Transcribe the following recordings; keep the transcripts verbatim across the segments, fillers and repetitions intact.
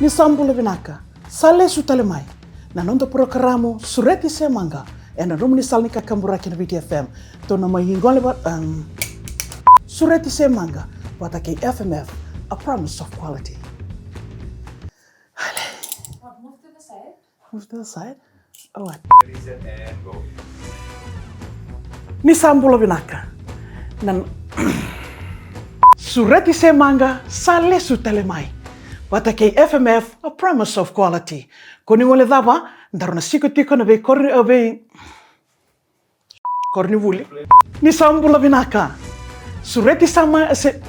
Ni sa bula vinaka, sa lesu tale mai na noda porokaramu Sureti se Maqa ena rumu ni sala ni kakaburaki na Viti F M. Tou na mai gole va, um, Sureti se Maqa vata kei F M F, a promise of quality. Ale. Move to the side. Move to the side. Oh, what? Ni sa bula vinaka. Na Sureti se Maqa sa lesu tale mai vata kei F M F, a promise of quality. Ko ni gole cava, daru na siko tiko na vei kori, a vei koronivuli. Ni sa bula vinaka. Sureti sa ma, se,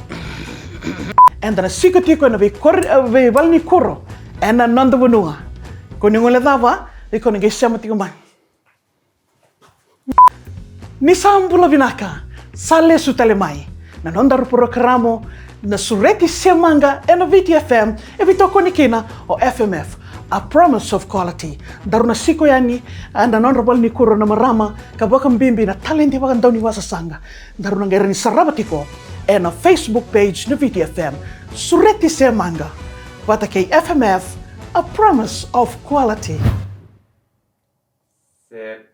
eda na siko tiko ena vei kori, a vei vale ni kuro ena noda vanua. Ko ni gole cava, iko na qai sema tiko mai. Ni sa bula vinaka, sa lesu tale mai na nodaru porokaramu na Sureti se Maqa ena Viti F M, e veitokoni kina o F M F, a promise of quality. Daru na siko yani ena nodra vale ni kuro na marama ka vakabibi na taledi vakadaunivasasaqa. Daru na qai rawa ni sarava tiko ena Facebook page na Viti F M, Sureti se Maqa vata kei F M F, a promise of quality. Set.